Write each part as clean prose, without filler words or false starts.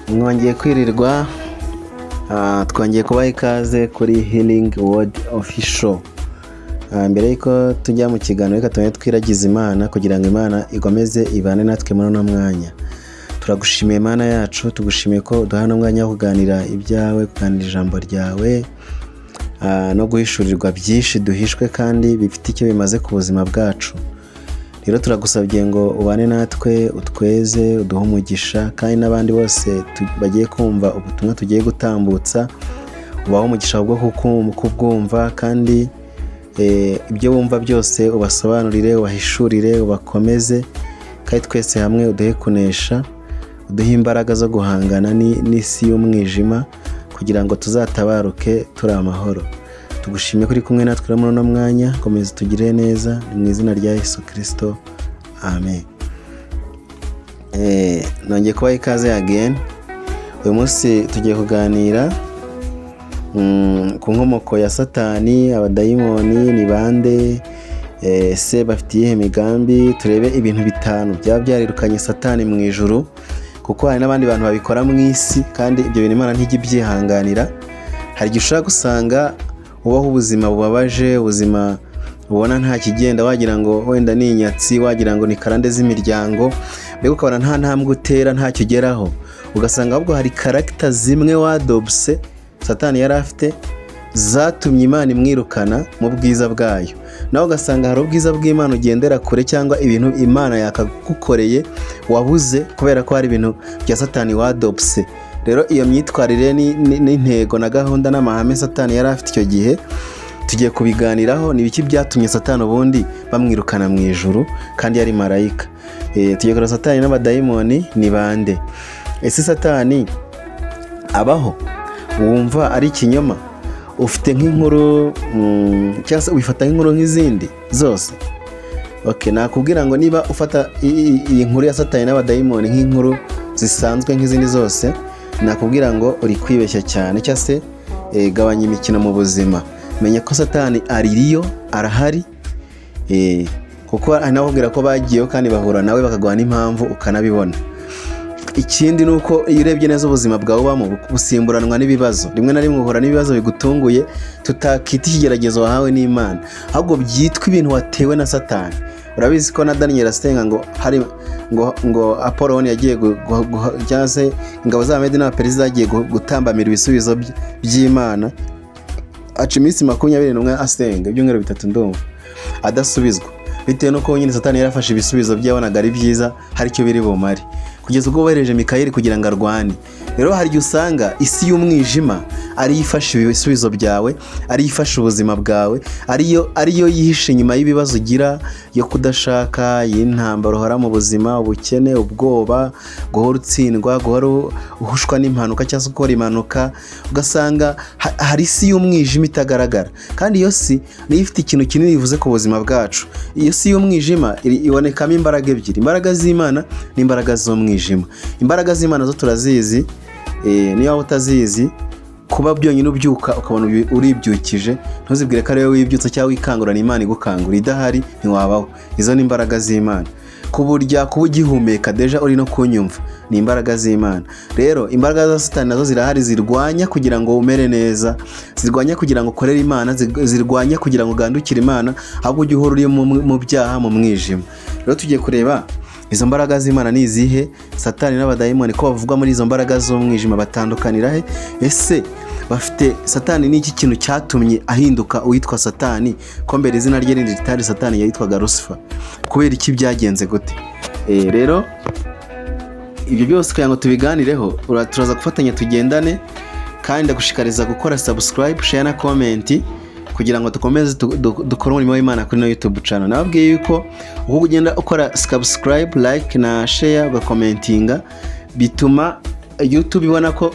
Mwongeye kwirirwa, twongeye kubaha ikaze kuri Healing Word Official. Mbere y'uko tujya mu kiganiro, reka tubone twiragize Imana kugira ngo Imana ikomeze ibane natwe muri uno mwanya. Turagushimiye Imana yacu, tugushimiye ko uduha n'umwanya wo kuganira ibyawe, kuganira ijambo ryawe, no guhishurirwa byinshi duhishwe kandi bifite icyo bimaze ku buzima bwacu. Rero turagusabye ngo ubane natwe, utweze, uduhe umugisha, kandi n'abandi bose bagiye kumva ubutumwa tugiye gutambutsa, ubahe umugisha bwo kubwumva, kandi ibyo wumva byose ubasobanurire, ubahishurire, ubakomeze, kandi twese hamwe uduhe kunesha, uduhe imbaraga zo guhangana n'isi y'umwijima kugira ngo tuzatabaruke turi amahoro. Tugushimye ko uri kumwe natwe rero muri uno mwanya, komeza utugirire neza, ni mu izina rya Yesu Kirisito, amen. Nongeye kubaha ikaze again. Uyu munsi tugiye kuganira ku nkomoko ya Satani, abadayimoni ni bande, ese bafite iyihe migambi? Turebe ibintu bitanu byaba byarirukanye Satani mu ijuru, kuko hari n'abandi bantu babikora mu isi kandi ibyo bintu Imana ntijya ibyihanganira. Hari igihe ushobora gusanga ubaho ubuzima bubabaje, ubuzima ubona nta kigenda, wagira ngo wenda ni inyatsi, wagira ngo ni karande z'imiryango, mbega ukabona nta ntambwe utera, ntacyo ugeraho, ugasanga ahubwo hari character zimwe wadoptse Satani yari afite zatumye Imana imwirukana mu bwiza bwayo. Nawe ugasanga hari ubwiza bw'Imana ugendera kure, cyangwa ibintu Imana yakagukoreye wabuze kubera ko hari ibintu bya Satani wadoptse. Rero iyo myitwarire n'intego na gahunda n'amahame Satani yari afite icyo gihe, tugiye kubiganiraho. Ni ibiki byatumye Satani ubundi bamwirukana mu ijuru kandi yari marayika? Tugiye kureba Satani n'abadayimoni ni bande. Ese Satani abaho? Wumva ari ikinyoma? Ufite nk'inkuru, cyangwa se ubifata nk'inkuru nk'izindi zose? Okay, nakubwira ngo niba ufata iyi nkuru ya Satani n'abadayimoni nk'inkuru zisanzwe nk'izindi zose, nakubwira ngo uri kwibeshya cyane, cyangwa se gabanya imikino mu buzima. Menya ko Satani aririyo, arahari, kuko hari n'abakubwira ko bagiyeho kandi bahura nawe bakaguha n'impamvu ukanabibona. Ikindi ni uko iyo urebye neza, ubuzima bwawe ubamo busimburanwa n'ibibazo. Rimwe na rimwe uhura n'ibibazo bigutunguye, tutakita ikigeragezo wahawe n'Imana, ahubwo byitwa ibintu watewe na Satani. Urabizi ko na Daniel asenga ngo hari ngo Apoloni yagiye cyangwa se ingabo z'Abamedi n'Abaperesi zagiye gutambamira ibisubizo by'Imana, aca iminsi 21 asenga, ibyumweru 3 ndumva, adasubizwa, bitewe n'uko nyine Satani yarafashe ibisubizo bye, yabonaga ari byiza, hari icyo biri bumare, kugeza ubwo bohereje Mikayeli kugira ngo arwane. Rero hari igihe usanga isi y'umwijima ariyo ifashe ibisubizo byawe, ariyo ifashe ubuzima bwawe, ariyo yihishe inyuma y'ibibazo ugira, yo kudashaka, y'intambara uhora mu buzima, ubukene, ubwoba, guhora utsindwa, guhora uhushwa n'impanuka cyangwa se ukora impanuka. Ugasanga hari isi y'umwijima itagaragara, kandi iyo si niyo ifite ikintu kinini bivuze ku buzima bwacu. Iyo si y'umwijima ibonekamo imbaraga ebyiri: imbaraga z'Imana n'imbaraga z'umwijima. Imbaraga z'Imana zo turazizi, niyo waba utazizi, kuba byonyine ubyuka ukabona uribyukije, ntuzibwire ko ari wowe wibyutsa cyangwa wikangura, ni Imana igukangura. Idahari ntiwabaho. Izo ni imbaraga z'Imana. Kuburya kuba ugihumeka, déjà uri no kunyumva, ni imbaraga z'Imana. Rero imbaraga za Satani nazo zirahari, zirwanya kugira ngo umere neza, zirwanya kugira ngo ukorere Imana, zirwanya kugira ngo ugandukire Imana, ahubwo ujye uhora uri mu byaha, mu mwijima. Rero tugiye kureba izo mbaraga z'Imana ni izihe, Satani n'abadayimoni ko bavugwa muri izo mbaraga z'umwijima batandukanira he? Ese bafite Satani ni iki kintu cyatumye ahinduka uwitwa Satani, ko mbere izina rye rindi ritari Satani, yitwaga Lucifer? Kubera iki? Byagenze gute? Rero ibyo byose kugira ngo tubiganireho, turaza gufatanya tugendane, kandi ndagushishikariza gukora subscribe, share na comment kugira ngo dukomeze dukore umurimo w'Imana kuri no YouTube channel. Nababwiye yuko uko ugenda ukora subscribe, like na share, ugacommentinga, bituma YouTube ibona ko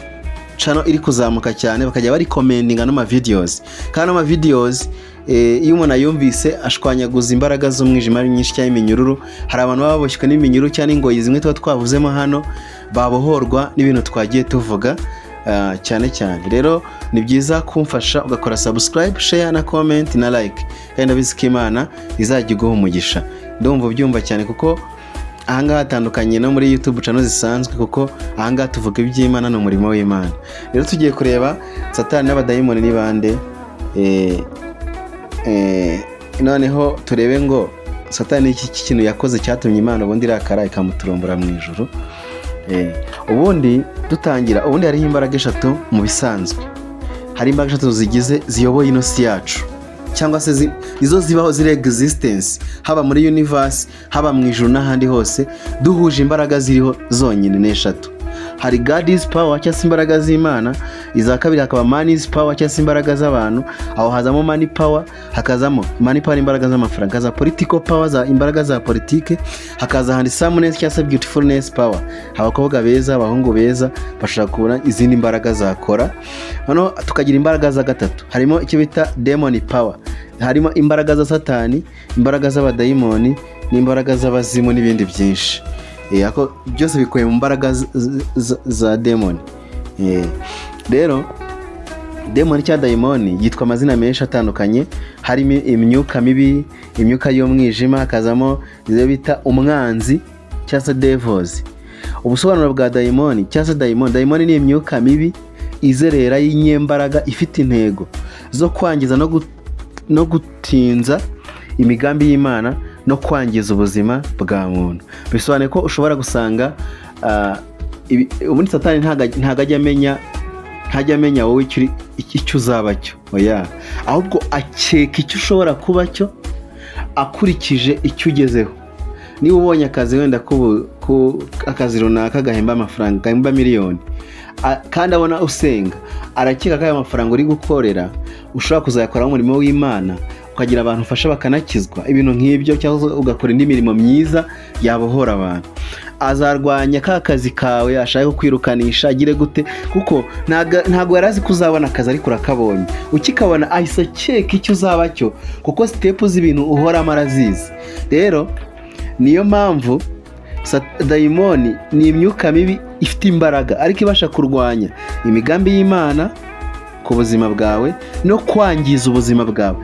channel iri kuzamuka cyane, bakajya barecommendinga no ma videos. Kandi ama videos, iyo umuntu ayumvise, ashwanyaguza imbaraga z'umwijima ari nyinshi cyangwa iminyururu. Hari abantu baba baboshywe n'iminyururu cyangwa ingoyi zimwe tuba twavuzemo hano, babohorwa n'ibintu twagiye tuvuga, cyane cyane. Rero ni byiza kumfasha ugakora subscribe, share na comment na like, kandi ndabizi ko Imana izajya iguha umugisha. Ndumva ubyumva cyane kuko Ahangaha hatandukanye no muri YouTube channel zisanzwe, kuko ahangaha tuvuga iby'Imana, ni umurimo w'Imana. Rero tugiye kureba Satani n'abadayimoni ni bande. Noneho turebe ngo Satani iki kintu yakoze cyatumye Imana ubundi irakara ikamuturumbura mu ijuru. Ubundi dutangira, ubundi hariho imbaraga eshatu mu bisanzwe. Hari imbaraga eshatu zigize, ziyoboye ino si yacu, cyangwa se izo zibaho, ziri existence, haba muri universe, haba mu ijuru n'ahandi hose. Duhuje imbaraga ziriho zonyine ni eshatu. Hari God's power, cyangwa se imbaraga z'Imana. Iza kabiri hakaba man's power, cyangwa se imbaraga z'abantu. Aho hazamo money power, hakazamo money power, imbaraga z'amafaranga, hakaza political power, za imbaraga za politike, hakaza handsomeness cyangwa se beautifulness power, abakobwa beza, abahungu beza bashobora kubona izindi mbaraga zakora. Noneho tukagira imbaraga za gatatu, harimo icyo bita demon power, harimo imbaraga za Satani, imbaraga z'abadayimoni n'imbaraga z'abazimu n'ibindi byinshi. Ako byose bikubiye mu mbaraga za demon. Rero demon cyangwa dayimoni yitwa amazina menshi atandukanye, harimo imyuka mibi, imyuka y'umwijima, hakazamo izo bita umwanzi cyangwa se devils. Ubusobanuro bwa dayimoni cyangwa se dayimoni: dayimoni ni imyuka mibi izerera y'inyembaraga ifite intego zo kwangiza no gutinza imigambi y'Imana no kwangiza ubuzima bwa muntu. Bisobanuye ko ushobora gusanga ubundi Satani ntago ajya amenya, ntajya amenya wowe icyo uzaba cyo, oya, ahubwo akeka icyo ushobora kuba cyo akurikije icyo ugezeho. Niba ubonye akazi wenda akazi runaka gahemba amafaranga, gahemba miliyoni, kandi abona usenga, arakeka ko ayo mafaranga uri gukorera ushobora kuzayakoramo umurimo w'Imana, ukagira abantu ufasha bakanakizwa, ibintu nk'ibyo, cyangwa se ugakora indi mirimo myiza yabohora abantu. Azarwanya ka kazi kawe, ashaka kukwirukanisha, agire gute, kuko ntabwo yari azi ko uzabona akazi, ariko urakabonye. Ukikabona ahise akeka icyo uzaba cyo, kuko step z'ibintu uhoramo arazizi. Rero niyo mpamvu dayimoni ni imyuka mibi ifite imbaraga, ariko ibasha kurwanya imigambi y'Imana ku buzima bwawe no kwangiza ubuzima bwawe,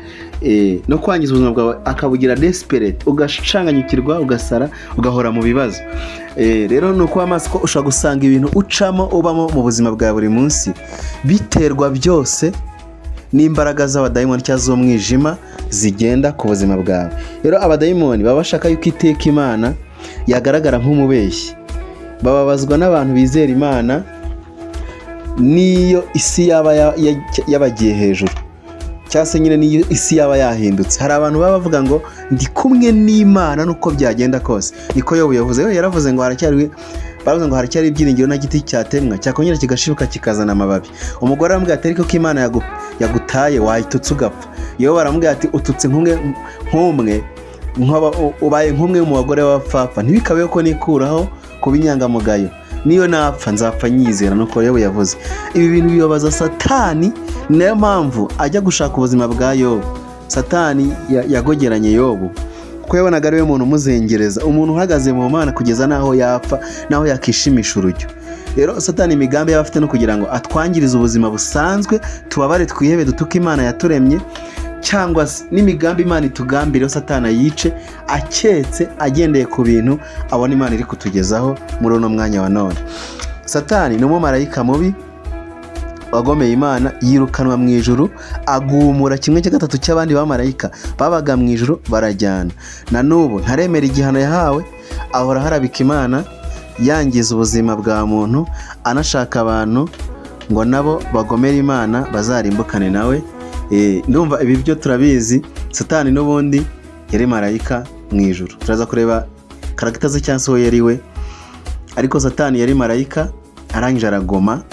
no kwangiza ubuzima bwawe akabugira desperate, ugacanganyukirwa, ugasara, ugahora mu bibazo. Rero ni ukuba maso, ko ushobora gusanga ibintu ucamo, ubamo mu buzima bwa buri munsi, biterwa byose n'imbaraga z'abadayimoni cyangwa z'umwijima zigenda ku buzima bwawe. Rero abadayimoni baba bashaka yuko iteka Imana yagaragara nk'umubeshyi. Bababazwa n'abantu bizera Imana, n'iyo isi yaba yabagiye hejuru, cyangwa se nyine n'iyo isi yaba yahindutse. Hari abantu baba bavuga ngo ndi kumwe n'Imana nuko byagenda kose. Niko Yobu yavuze. We yaravuze ngo haracyari, baravuze ngo haracyari ibyiringiro nta giti cyatemwa cyakongera kigashibuka kikazana amababi. Umugore aramubwira ati: "Ariko ko Imana yagutaye, wayitutse ugapfa." Yobu baramubwira ati: "Ututse nk'umwe nk'umwe ubaye nk'umwe mu bagore b'abapfapfa. Ntibikabeho ko nikuraho kuba inyangamugayo. Niyo napfa, nzapfa nyizera." Nuko Yobu yavuze. Ibi bintu bibabaza Satani, ni nayo mpamvu ajya gushaka ubuzima bwa Yobu. Satani yagogeranye Yobu kuko yabonaga ari we muntu umuzengereza, umuntu uhagaze mu Mana kugeza n'aho yapfa, n'aho yakishimisha urujyo. Rero Satani imigambi yaba afite no kugira ngo atwangirize ubuzima busanzwe, tubabare, twihebe, dutuke Imana yaturemye, cyangwa se n'imigambi Imana itugambiriyeho Satani ayice, aketse agendeye ku bintu abona Imana iri kutugezaho muri uno mwanya wa none. Satani ni umumarayika mubi wagomeye Imana, yirukanwa mu ijuru, agumura kimwe cya gatatu cy'abandi bamarayika babaga mu ijuru barajyana. Na n'ubu ntaremera igihano yahawe, ahora aharabika Imana, yangiza ubuzima bwa muntu, anashaka abantu ngo nabo bagomere Imana bazarimbukane nawe. Ndumva ibi byo turabizi. Satani n'ubundi yari marayika mu ijuru. Turaza kureba character ze cyangwa se uwo yari we, ariko Satani yari marayika, arangije aragoma.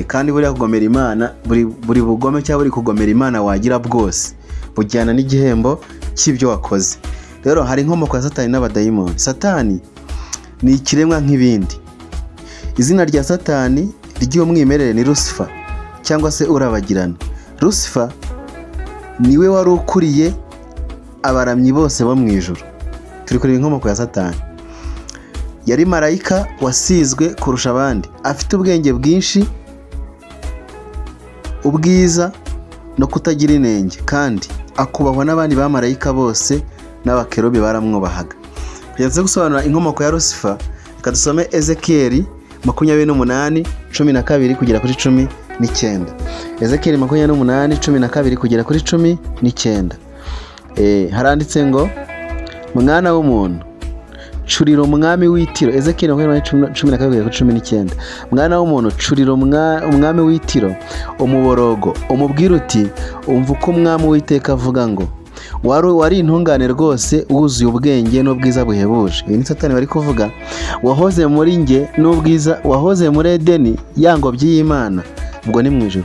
Kandi buriya kugomera Imana, buri bugome cyangwa buri kugomera Imana wagira bwose bujyana n'igihembo cy'ibyo wakoze. Rero hari inkomoko ya Satani n'abadayimoni. Satani ni ikiremwa nk'ibindi. Izina rya Satani ry'umwimerere ni Lucifer, cyangwa se urabagirana. Lucifer niwe wari ukuriye abaramyi bose bo mu ijuru. Turi kureba inkomoko ya Satani. Yari marayika wasizwe kurusha abandi, afite ubwenge bwinshi, ubwiza no kutagira inenge, kandi akubahwa n'abandi bamarayika bose, n'abakerubi baramwubahaga. Kugeza n'aho Imana yamubwiye ngo: "Ntabwo Kugira tuze gusobanura inkomoko ya Lucifer, reka dusome Ezekiyeli 28:12 kugera kuri 19. Ezekiyeli 28:12 kugera kuri 19. Haranditse ngo: "Mwana w'umuntu, curira umwami w'Itiro." Ezekiyeli 28:12 kugera kuri 19. "Mwana w'umuntu, curira umwami w'Itiro umuborogo, umubwire uti: 'Umva uko Umwami Uwiteka avuga ngo: Wari intungane rwose, wuzuye ubwenge n'ubwiza buhebuje.'" Uyu ni Satani bari kuvuga. "Wahoze muri nge n'ubwiza, wahoze muri Edeni, ya ngobyi y'Imana," ubwo ni mu ijuru.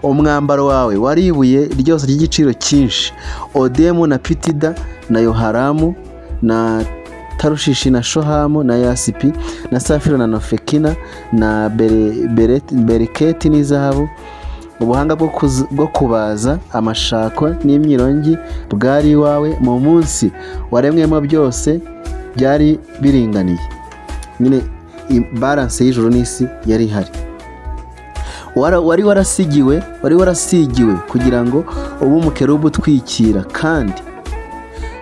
"Umwambaro wawe wari ibuye ryose ry'igiciro cyinshi, odemu na pitida na yoharamu na Tarushishi na shohamu na yasipi na safiro na nofekina na beriketi n'izahabu. Ubuhanga bwo kubaza amashako n'imyirongi bwari iwawe. Mu munsi waremwemo byose byari biringaniye." Nyine balance y'ijuru n'isi yari ihari. Wari warasigiwe kugira ngo ube umukerubu utwikira, kandi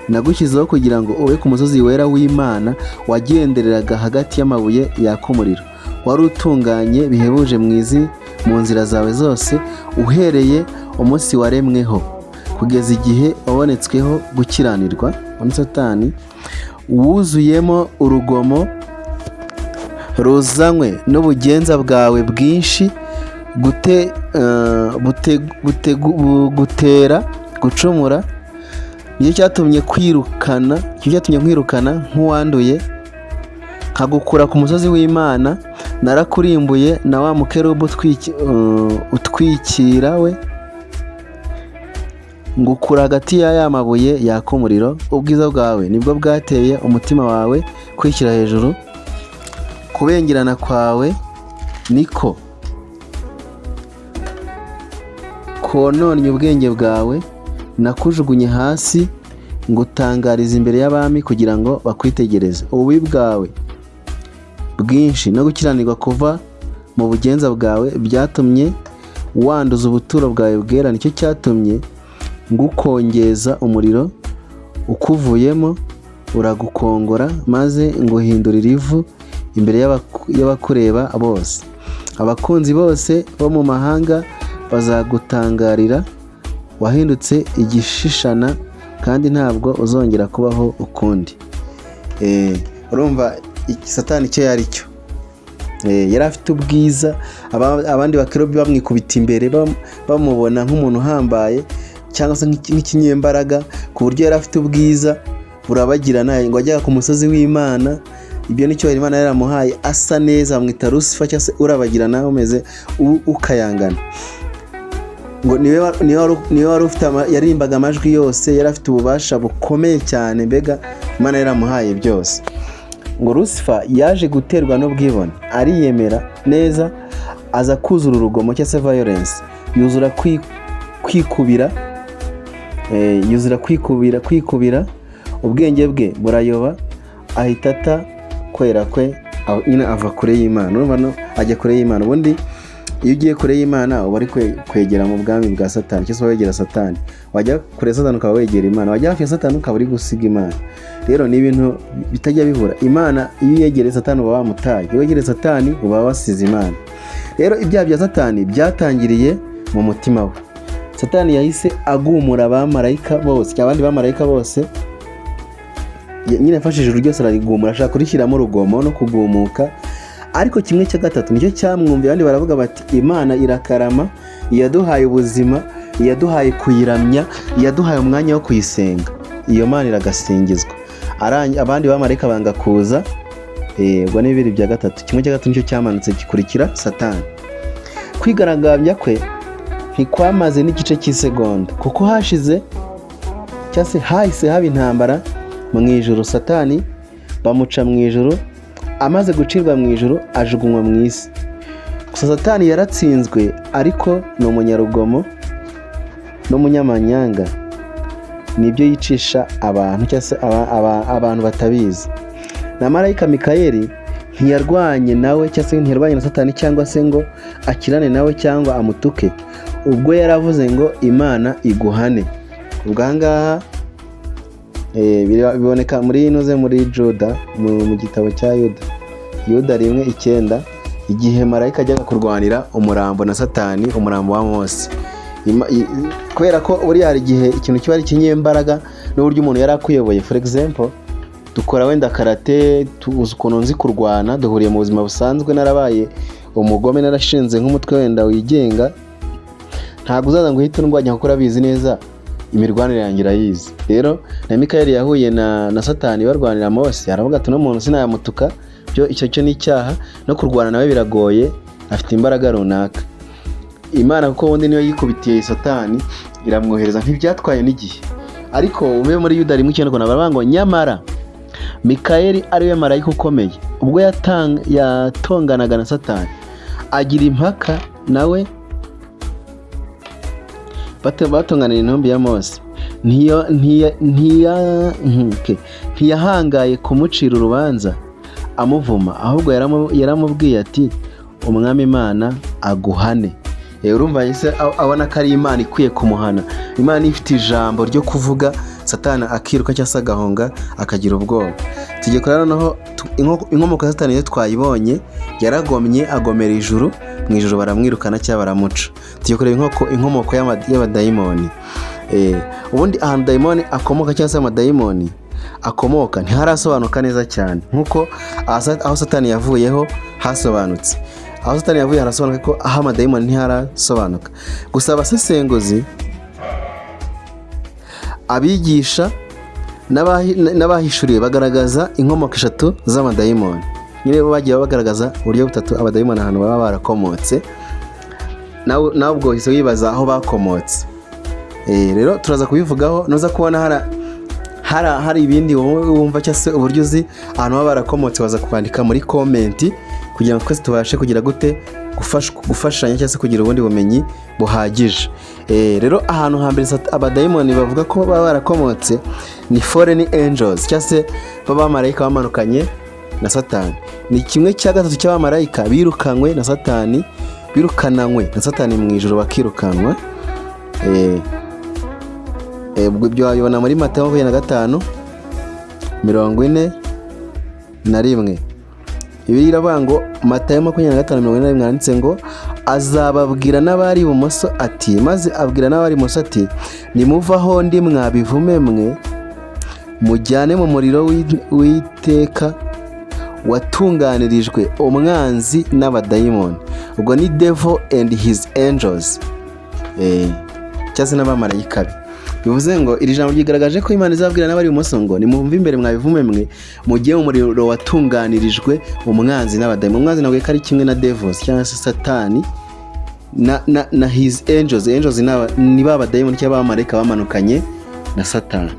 nagushyizeho kugira ngo ube ku musozi wera w'Imana. Wagendereraga hagati y'amabuye yaka umuriro. Wari utunganye bihebuje mu izi mu nzira zawe zose, uhereye umunsi waremweho kugeza igihe wabonetsweho gukiranirwa." Muri Satani wuzuyemo urugomo ruzanywe n'ubugenza bwawe bwinshi, gutera gucumura. Nicyo cyatumye nkwirukana nk'uwanduye, nkagukura ku musozi w'Imana. Narakurimbuye na wa mukerubu utwikira we, ngukura hagati ya ya mabuye yaka umuriro. Ubwiza bwawe nibwo bwateye umutima wawe kwishyira hejuru, kubengerana kwawe niko kononnye ubwenge bwawe. Nakujugunye hasi, ngutangariza imbere y'abami kugira ngo bakwitegereze. Ububi bwawe bwinshi no gukiranirwa kuva mu bugenza bwawe byatumye wanduza ubuturo bwawe bwera. Nicyo cyatumye ngukongeza umuriro ukuvuyemo, uragukongora, maze nguhindurira ivu imbere y'abakureba bose. Abakunzi bose bo mu mahanga bazagutangarira. Wahindutse igishishana kandi ntabwo uzongera kubaho ukundi." Urumva Satani icyo yari cyo. Yari afite ubwiza, abandi bakerubi bamwikubita imbere, bamubona nk'umuntu uhambaye cyangwa se nk'ikinyembaraga, ku buryo yari afite ubwiza burabagirana. Ngo ajyaga ku musozi w'Imana, ibyo nicyo Imana yaramuhaye, asa neza, bamwita Lucifer cyangwa se urabagirana, umeze ukayangana. Ngo niwe wari ufite yaririmbaga amajwi yose, yari afite ububasha bukomeye cyane, mbega Imana yaramuhaye byose. Ngo Lucifer yaje guterwa n'ubwibone, ariyemera neza, aza kuzura urugomo cyangwa se violence, yuzura kwikubira, yuzura kwikubira, ubwenge bwe burayoba, ahita ata kwera kwe, nyine ava kure y'Imana. Urumva no ajya kure y'Imana. Ubundi iyo ugiye kure y'Imana uba uri kwegera mu bwami bwa Satani cyangwa se wegera Satani. Wajya kure ya Satani ukaba wegera Imana, wajya hafi ya Satani ukaba uri gusiga Imana. Rero ni ibintu bitajya bihura. Imana iyo uyegereye, Satani uba wamutaye; iyo wegereye Satani uba wasize Imana. Rero ibyaha bya Satani byatangiriye mu mutima we. Satani yahise agumura abamarayika bose cyangwa abandi bamarayika bose. Nyine yafashe ijuru ryose ararigumura, ashaka kurishyiramo urugomo no kugumuka, ariko kimwe cya gatatu nicyo cyamwumviye. Abandi baravuga bati: "Imana irakarama, iyaduhaye ubuzima, iyaduhaye kuyiramya, iyaduhaye umwanya wo kuyisenga, iyo Mana iragasingizwa." Abandi bamarayika banga kuza. Ubwo ni bibiri bya gatatu, kimwe cya gatatu nicyo cyamanutse gikurikira Satani. Kwigaragambya kwe ntikwamaze n'igice cy'isegonda, kuko hashize cyangwa se hahise haba intambara mu ijuru. Satani bamuca mu ijuru. Amaze gucirwa mu ijuru, ajugunywa mu isi. Gusa Satani yaratsinzwe, ariko ni umunyarugomo n'umunyamanyanga, nibyo yicisha abantu cyangwa se abantu batabizi. Na marayika Mikayeli ntiyarwanye nawe cyangwa se ntiyarwanye na Satani, cyangwa se ngo akirane nawe cyangwa amutuke. Ubwo yaravuze ngo: "Imana iguhane." Ubwo aha ngaha Biboneka muri inoze muri Juda, mu gitabo cya Yuda, Yuda 1:9, igihe marayika ajyaga kurwanira umurambo na Satani, umurambo wa Mose. Kubera ko buriya hari igihe ikintu kiba ari ikinyembaraga n'uburyo umuntu yari akuyoboye. For example, dukora wenda karate, tuzi ukuntu nzi kurwana, duhuriye mu buzima busanzwe, narabaye umugome, narashinze nk'umutwe wenda wigenga, ntabwo uzaza ngo uhite undwanya kuko urabizi neza, imirwanire yanjye irayizi. Rero na Mikayeli yahuye na Satani barwanira Mose, aravuga ati: "Uno muntu sinayamutuka, byo icyo cyo ni icyaha, no kurwana nawe biragoye, afite imbaraga runaka." Imana kuko ubundi niyo yikubitiye Satani iramwohereza, ntibyatwaye n'igihe. Ariko ube muri Yuda 1:9 ukuntu baravuga ngo: "Nyamara Mikayeli ariwe marayika ukomeye, ubwo yatonganaga na Satani agira impaka nawe, batonganira intumbi ya Mose, ntiyahangaye kumucira urubanza amuvuma, ahubwo yaramubwiye ati: 'Umwami Imana aguhane.'" Urumva yahise abona ko ari Imana ikwiye kumuhana. Imana ifite ijambo ryo kuvuga, Satani akiruka cyangwa se agahunga, akagira ubwoba. Tugiye kureba noneho inkomoko ya Satani. Iyo twayibonye, yaragomye, agomera ijuru, mu ijuru baramwirukana cyangwa baramuca. Tugiye kureba inkomoko y'abadayimoni. Ubundi ahantu dayimoni akomoka cyangwa se amadayimoni akomoka ntiharasobanuka neza cyane nk'uko aho Satani yavuyeho hasobanutse. Aho Satani yavuye harasobanuka, ko aho amadayimoni ntiharasobanuka. Gusa abasesenguzi, abigisha n'abahishuriwe bagaragaza inkomoko eshatu z'amadayimoni. Nyine bo bagiye bagaragaza uburyo butatu abadayimoni ahantu baba barakomotse. Nawe ubwo uhise wibaza aho bakomotse. Rero turaza kubivugaho. Nuza kubona hari ibindi wowe wumva cyangwa se uburyo uzi ahantu baba barakomotse, waza kwandika muri comment kugira ngo twese tubashe kugira gute, gufashanya cyangwa se kugira ubundi bumenyi buhagije. Rero ahantu hambere abadayimoni bavuga ko baba barakomotse ni fallen angels, cyangwa se b'abamarayika bamanukanye na Satani. Ni 1/3 cy'abamarayika birukanywe na Satani, birukananywe na Satani mu ijoro, bakirukanwa. Ubwo ibyo wabibona muri Matayo 25:41. Bibiliya iravuga ngo, Matayo 25:41, handitse ngo: "Azababwira n'abari ibumoso ati, maze abwira n'abari ibumoso ati: 'Nimuve aho ndi, mwabivume mwe, mujyane mu muriro w'iteka watunganirijwe umwanzi n'abadayimoni.'" Ubwo ni devil and his angels, cyangwa se n'abamarayika be. Bivuze ngo iri jambo ryigaragaje ko Imana izabwira n'abari ibumoso ngo: "Nimumve imbere, mwabivume mwe, mugiye mu muriro watunganirijwe umwanzi n'abadayimoni." Umwanzi ntabwo ari kimwe na devils cyangwa se Satani na his angels. Angels ni ba badayimoni cyangwa abamarayika bamanukanye na Satani.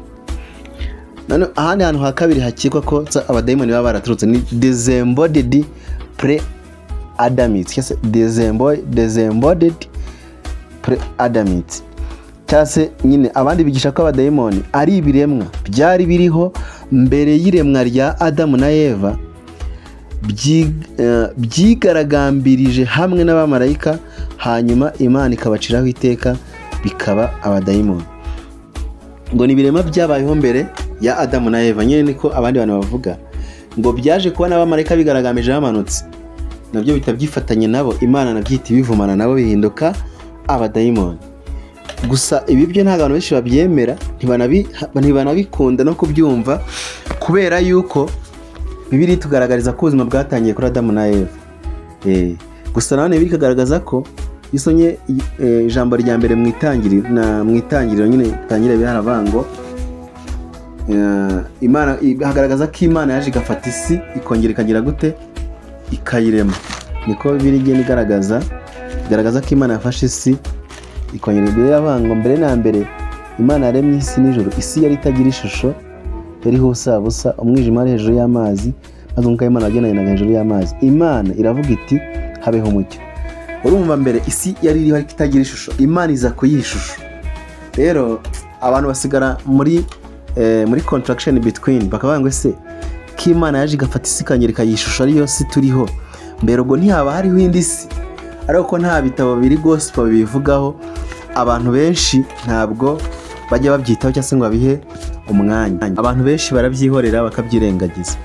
None ahandi hantu ha kabiri hakekwa ko abadayimoni baba baraturutse ni disembodied pre adamites cyangwa se disembodied pre adamites, cyangwa se nyine abandi bigisha ko abadayimoni ari ibiremwa byari biriho mbere y'iremwa rya Adamu na Eva, byigaragambirije hamwe n'abamarayika, hanyuma Imana ikabaciraho iteka bikaba abadayimoni. Ngo ni ibiremwa byabayeho mbere ya Adamu na Eva nyine, niko abandi bantu bavuga. Ngo byaje kuba n'abamarayika bigaragambije bamanutse, nabyo bihita byifatanya nabo, Imana nabyita ibivumana nabo, bihinduka abadayimoni. Gusa ibi byo ntabwo abantu benshi babyemera, ntibanabikunda no kubyumva, kubera yuko Bibiliya itugaragariza ko ubuzima bwatangiye kuri Adamu na Eva. Gusa nanone Bibiliya ikagaragaza ko iyo usomye ijambo rya mbere mu itangiriro, mu itangiriro nyine itangiriro, haravuga ngo Imana, hagaragaza ko Imana yaje igafata isi, ikongera ikagira gute, ikayirema. Niko Bibiliya igenda igaragaza ko Imana yafashe isi ikongera. Bibiliya iravuga ngo mbere na mbere Imana yaremye isi n'ijuru, isi yari itagira ishusho, yariho ubusa busa, umwijima wari hejuru y'amazi, maze Umwuka w'Imana wagendagendaga hejuru y'amazi. Imana iravuga iti: "Habeho umucyo." Urumva mbere isi yari iriho ariko itagira ishusho, Imana iza kuyiha ishusho. Rero abantu basigara muri contradiction between, bakavuga ngo: "Ese ko Imana yaje igafata isi ikongera ikayiha ishusho, ariyo si turiho, mbere ubwo ntihaba hariho indi si?" Ariko ko nta bitabo biri gospel bibivugaho, abantu benshi ntabwo bajya babyitaho cyangwa se ngo babihe umwanya. Abantu benshi barabyihorera, bakabyirengagiza.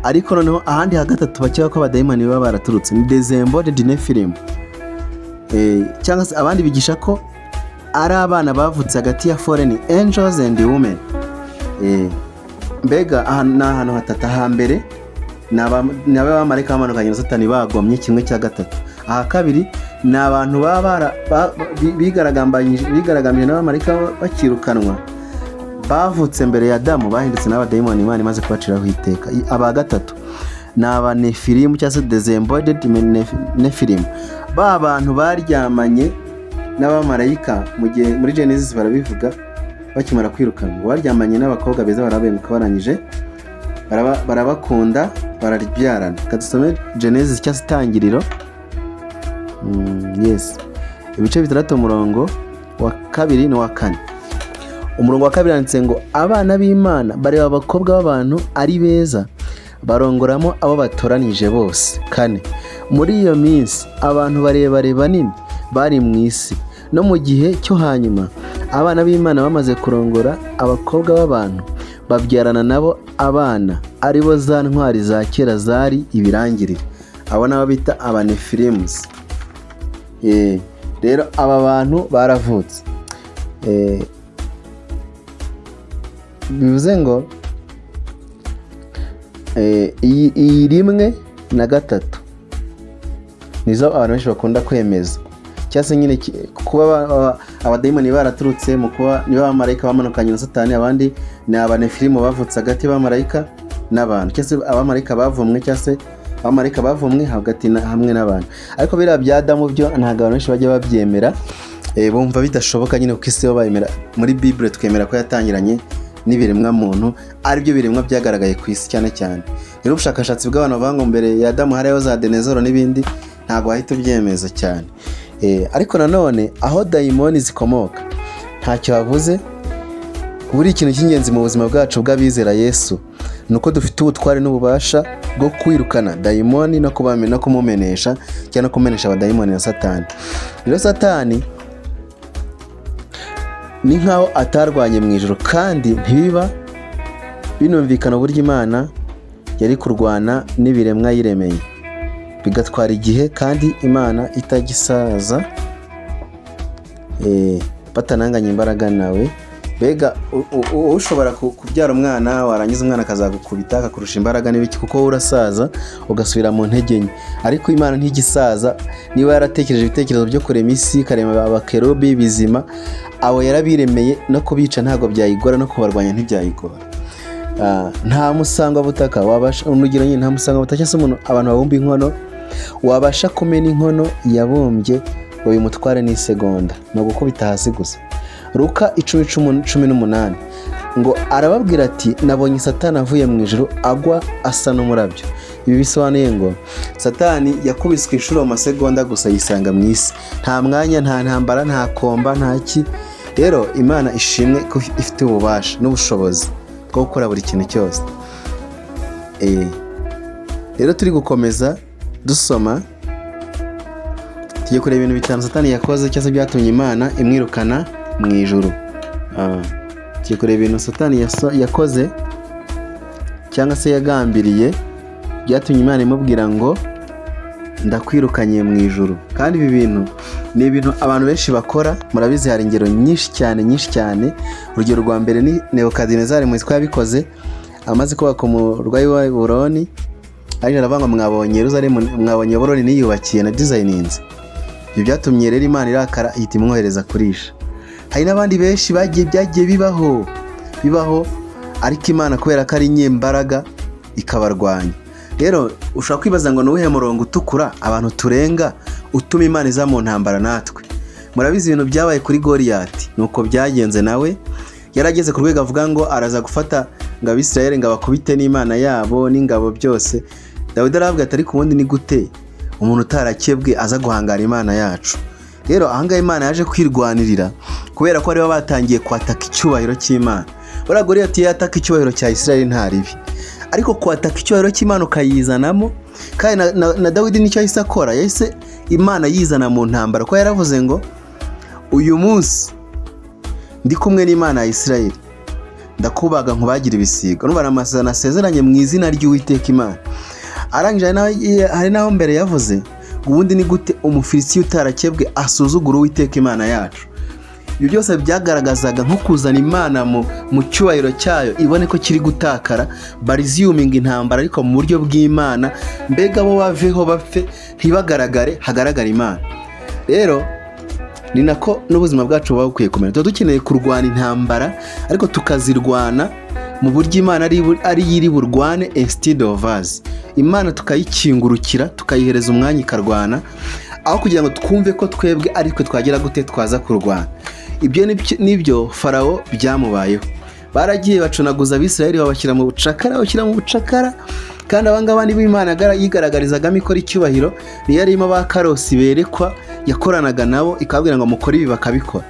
Ariko noneho ahandi ha gatatu bakeka ko abadayimoni baba baraturutse ni disembodied Nephilim. Cyangwa se abandi bigisha ko ari abana bavutse hagati ya fallen angels and women. Mbega aha ni ahantu hatatu. Ahambere ni abamarayika bamanukanye na Satani bagomye kimwe cya gatatu. Aha kabiri ni abantu baba bigaragambije n'abamarayika bakirukanwa, bavutse mbere ya Adamu, bahindutse n'abadayimoni Imana imaze kubaciraho iteka. Aba gatatu ni Abanefilimu cyangwa se disembodied Nephilim, ba bantu baryamanye n'abamarayika mu gihe muri Genesis barabivuga, bakimara kwirukanwa baryamanye n'abakobwa beza, barabenguka, barangije barabakunda, barabyarana. Reka dusome Genesis cyangwa se Itangiriro. Yes, ibice 6, umurongo wa 2 n'uwa 4. Umurongo wa 2 handitse ngo: "Abana b'Imana bareba abakobwa b'abantu ari beza, barongoramo abo batoranije bose." 4: "Muri iyo minsi abantu barebare banini bari mu isi. No mu gihe cyo hanyuma, abana b'Imana bamaze kurongora abakobwa b'abantu, babyarana nabo abana, aribo za ntwari za kera zari ibirangirire." Abo nabo bita Abanefilimuzi. Rero aba bantu baravutse. Bivuze ngo iyi rimwe na gatatu nizo abantu benshi bakunda kwemeza, cyangwa se nyine kuba abadayimoni baraturutse mu kuba niba abamarayika bamanukanye na Satani, abandi ni Abanefilimu bavutse hagati y'abamarayika n'abantu, cyangwa se abamarayika bavumwe, cyangwa se abamarayika bavumwe hagati hamwe n'abantu. Ariko biriya bya Adamu byo ntabwo abantu benshi bajya babyemera. Bumva bidashoboka nyine, kuko isi yo bayemera muri Bible, twemera ko yatangiranye n'ibiremwa muntu, aribyo biremwa byagaragaye ku isi cyane cyane. Rero ubushakashatsi bw'abantu bavuga ngo mbere ya Adamu hariho za dinosaur n'ibindi, ntabwo wahita ubyemeza cyane. Ariko nanone aho dayimoni zikomoka ntacyo havuze. Buri ikintu cy'ingenzi mu buzima bwacu bw'abizera Yesu ni uko dufite ubutware n'ububasha bwo kwirukana dayimoni no kumumenesha, cyangwa no kumenesha abadayimoni na Satani. Rero Satani ni nkaho atarwanye mu ijoro, kandi ntibiba binumvikana uburyo Imana yari kurwana n'ibiremwa yiremeye, bigatwara igihe, kandi Imana itagisaza, batananganya imbaraga nawe. Mbega ushobora kubyara umwana, warangiza umwana akazagukubita, akakurusha imbaraga n'ibiki, kuko wowe urasaza ugasubira mu ntege nke, ariko Imana ntigisaza. Niba yaratekereje ibitekerezo byo kurema isi, ikarema abakerubi bizima, abo yarabiremeye, no kubica ntabwo byayigora, no kubarwanya ntibyayigora. Nta musangwabutaka wabasha, urugero nyine, nta musangwabutaka cyangwa se umuntu, abantu babumba inkono, wabasha kumena inkono yabumbye ngo bimutware n'isegonda, ni ugukubita hasi gusa. Luka 10 18 ngo: "Arababwira ati: 'Nabonye Satani avuye mu ijuru agwa asa n'umurabyo.'" Ibi bisobanuye ngo Satani yakubiswe inshuro mu masegonda gusa, yisanga mu isi. Nta mwanya, nta ntambara, nta combat, nta ki. Rero Imana ishimwe ko ifite ububasha n'ubushobozi bwo gukora buri kintu cyose. Rero turi gukomeza dusoma, tugiye kureba ibintu bitanu Satani yakoze cyangwa se byatumye Imana imwirukana mu ijuru. Tugiye kureba ibintu Satani yakoze cyangwa se yagambiriye byatumye Imana imubwira ngo: "Ndakwirukanye mu ijuru." Kandi ibi bintu ni ibintu abantu benshi bakora, murabizi, hari ingero nyinshi cyane, nyinshi cyane. Urugero rwa mbere ni Nebukadinezari, muzi ko yabikoze amaze kubaka umurwa w'i Babuloni, ariko aravuga ngo: "Mwabonye Yeruzalemu, mwabonye Babuloni niyubakiye na designinze." Ibyo byatumye rero Imana irakara, ihita imwohereza kurisha. Hari n'abandi benshi bagiye, byagiye bibaho, bibaho, ariko Imana kubera ko ari inyembaraga ikabarwanya. Rero ushobora kwibaza ngo ni uwuhe murongo utukura abantu turenga utuma Imana iza mu ntambara natwe? Murabizi ibintu byabaye kuri Goriyati, ni uko byagenze. Nawe yarageze ku rwego avuga ngo araza gufata ngo Abisirayeli ngo abakubite n'Imana yabo n'ingabo byose. Dawidi aravuga ati: "Ariko ubundi ni gute umuntu utarakebwe aza guhangara Imana yacu?" Rero ahangaha Imana yaje kwirwanirira, kubera ko bari batangiye kwataka icyubahiro cy'Imana. Buriya Goriyati yataka icyubahiro cya Isirayeli nta ribi, ariko kwataka icyubahiro cy'Imana ukayizanamo, kandi na Dawidi nicyo yahise akora, yahise Imana yizana mu ntambara, kuko yaravuze ngo: "Uyu munsi ndi kumwe n'Imana ya Isirayeli, Ndakubaga nkubagira ibisiga. Urumva ni amasezerano asezeranye mu izina ry'Uwiteka Imana. Arangije hari n'aho mbere yavuze ngo ubundi ni gute Umufilisitiya utarakebwe asuzugura Uwiteka Imana yacu? Ibyo byose byagaragazaga nko kuzana Imana mu cyubahiro cyayo, ibone ko kiri gutakara, baresuminga intambara ariko mu buryo bw'Imana. Mbega bo baveho bapfe, ntibagaragare, hagaragara Imana. Rero ni nako n'ubuzima bwacu buba bukwiye kumera. Tuba dukeneye kurwana intambara, ariko tukazirwana mu buryo Imana ari yo iri burwane instead of us. Imana tukayikingurukira, tukayihereza umwanya ikarwana, aho kugira ngo twumve ko twebwe ari twe twagera gute twaza kurwana. Ibyo nibyo Farawo byamubayeho. Baragiye bacunaguza Abisirayeli, babashyira mu bucakara, babashyira mu bucakara. Kandi abangaba nibo Imana yigaragarizagamo ikora icyubahiro. Niyo yarimo ba karosi berekwa, yakoranaga nabo ikababwira ngo mukore ibi, bakabikora.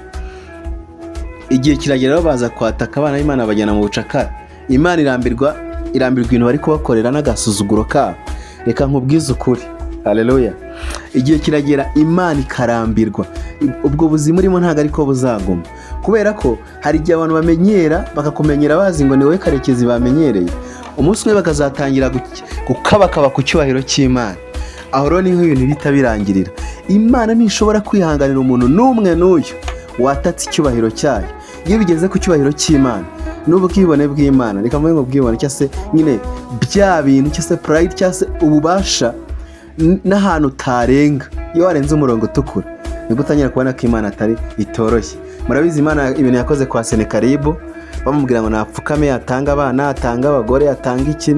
Igihe kiragera rero baza kwataka abana b'Imana, bajyana mu bucakara. Imana irambirwa, irambirwa ibintu bari kubakorera n'agasuzuguro kabo. Reka nkubwize ukuri, haleluya. Igihe kiragera Imana ikarambirwa. Ubwo buzima urimo ntabwo ariko buzaguma, kubera ko hari igihe abantu bamenyera, bakakumenyera bazi ngo ni wowe Karekezi bamenyereye. Umunsi umwe bakazatangira gukabakaba ku cyubahiro cy'Imana. Aho rero niho ibintu bihita birangirira. Imana ntishobora kwihanganira umuntu n'umwe n'uyu watatse icyubahiro cyayo. Iyo bigeze ku cyubahiro cy'Imana n'ubwibone bw'Imana, reka mvuge ngo ubwibone, cyangwa se nyine bya bintu, cyangwa se pride, cyangwa se ububasha n'ahantu utarenga. Iyo warenze umurongo utukura, nibwo utangira kubona ko Imana atari itoroshye. Murabizi Imana ibintu yakoze kwa Senekaribu, bamubwira ngo napfukame, atange abana, atange abagore, atange iki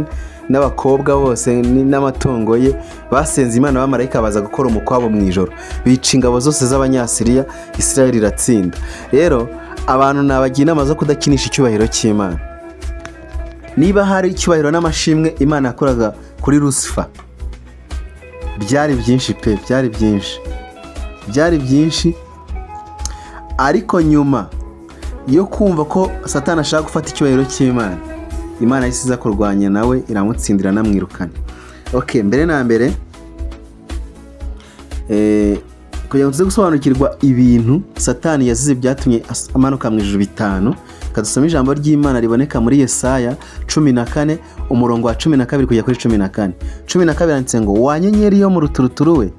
n'abakobwa bose n'amatungo ye. Basenze Imana, abamarayika baza gukora umukwabo mu ijoro, bica ingabo zose z'Abanyasiriya, Isirayeli iratsinda. Rero abantu nabagira inama zo kudakinisha icyubahiro cy'Imana. Niba hari icyubahiro n'amashimwe Imana yakoraga kuri Lucifer, byari byinshi pe, byari byinshi, byari byinshi. Ariko nyuma yo kumva ko Satani ashaka gufata icyubahiro cy'Imana, Imana yahise iza kurwanya nawe, iramutsindira, anamwirukana. Ok, mbere na mbere, kugira ngo tuze gusobanukirwa ibintu Satani yazize byatumye amanuka mu ijuru bitanu, reka dusome ijambo ry'Imana riboneka muri Yesaya 14, umurongo wa 12 kujya kuri 14. 12 handitse ngo: "Wa nyenyeri yo mu ruturuturu we,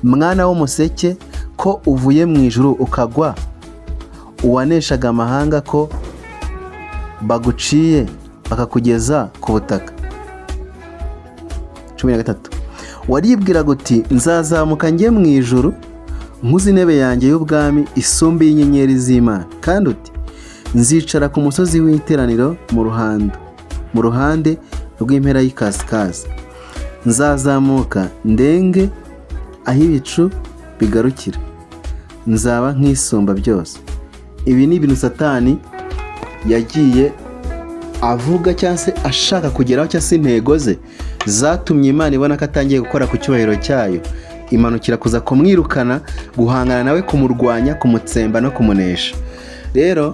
mwana w'umuseke, ko uvuye mu ijuru ukagwa, uwaneshaga amahanga ko baguciye bakakugeza ku butaka!" 13: "Waribwiraga uti: 'Nzazamuka njye mu ijuru, nkuze intebe yanjye y'ubwami isumbe y'inyenyeri z'Imana,' kandi uti: 'Nzicara ku musozi w'iteraniro mu ruhande rw'impera y'ikasikazi. Nzazamuka ndenge aho ibicu bigarukira, nzaba nk'Isumba byose.'" Ibi ni ibintu Satani yagiye avuga cyangwa se ashaka kugeraho, cyangwa se intego ze zatumye Imana ibona ko atangiye gukora ku cyubahiro cyayo, imanukira kuza kumwirukana, guhangana nawe, kumurwanya, kumutsemba no kumunesha. Rero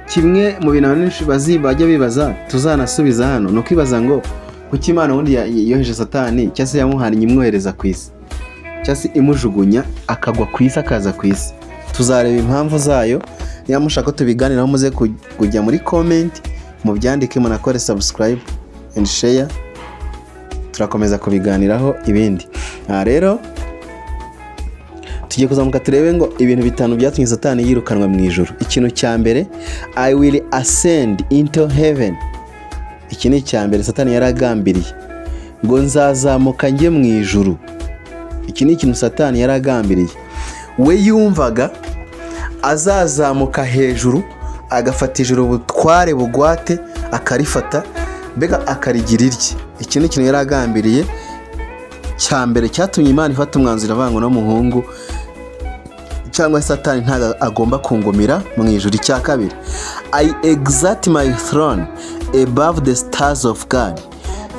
kimwe mu bintu abantu benshi bajya bibaza, tuzanasubiza hano, ni ukwibaza ngo kuki Imana ubundi yoheje Satani, cyangwa se yamuhannye imwohereza ku isi, cyangwa se imujugunya akagwa ku isi, akaza ku isi. Tuzareba impamvu zayo. Niba mushaka ko tubiganiraho, muze kujya muri comment mubyandike, munakore subscribe and share. Turakomeza kubiganiraho ibindi. Aha rero tugiye kuzamuka turebe ngo ibintu bitanu byatumye Satani yirukanwa mu ijuru. Ikintu cya mbere: "I will ascend into heaven." Iki ni icya mbere Satani yari agambiriye, ngo nzazamuka njye mu ijuru. Iki ni ikintu Satani yari agambiriye. We yumvaga azazamuka hejuru, agafata ijuru ubutware bugwate, akarifata, mbega akarigira irye. Iki ni ikintu yari agambiriye cya mbere cyatumye Imana ifata umwanzuro avuga ngo n'umuhungu cyangwa Satani ntabwo agomba kungumira mu ijuru. Icya kabiri: "I exalt my throne above the stars of God."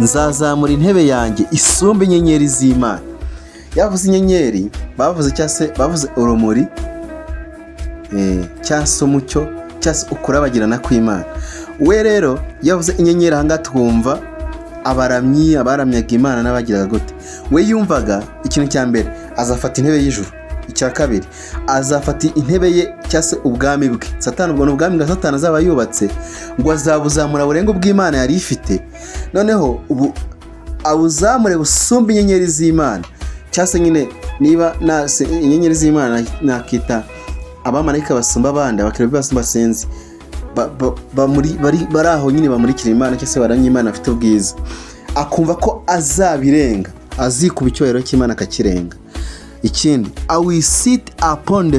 Nzazamura intebe yanjye isumba inyenyeri z'Imana. Yavuze inyenyeri, bavuze cyangwa se bavuze urumuri, cyangwa se umucyo, cyangwa se ukurabagirana kw'Imana. We rero yavuze inyenyeri, ahangaha twumva abaramyi, abaramyaga Imana n'abagiraga gute. We yumvaga ikintu cya mbere azafata intebe y'ijuru. Icya kabiri, azafata intebe ye cyangwa se ubwami bwe. Satani, ubwo ni ubwami bwa Satani azaba yubatse, ngo azabuzamura burenga ubw'Imana yari ifite. Noneho ubu abuzamure busumba inyenyeri z'Imana, cyangwa se nyine niba nase inyenyeri z'Imana nakita abamarayika basumba abandi, abakerubi basumba, sinzi, bari aho nyine bamurikira Imana cyangwa se baramya Imana, afite ubwiza, akumva ko azabirenga, azikuba icyubahiro cy'Imana akakirenga. Ikindi, "I will sit upon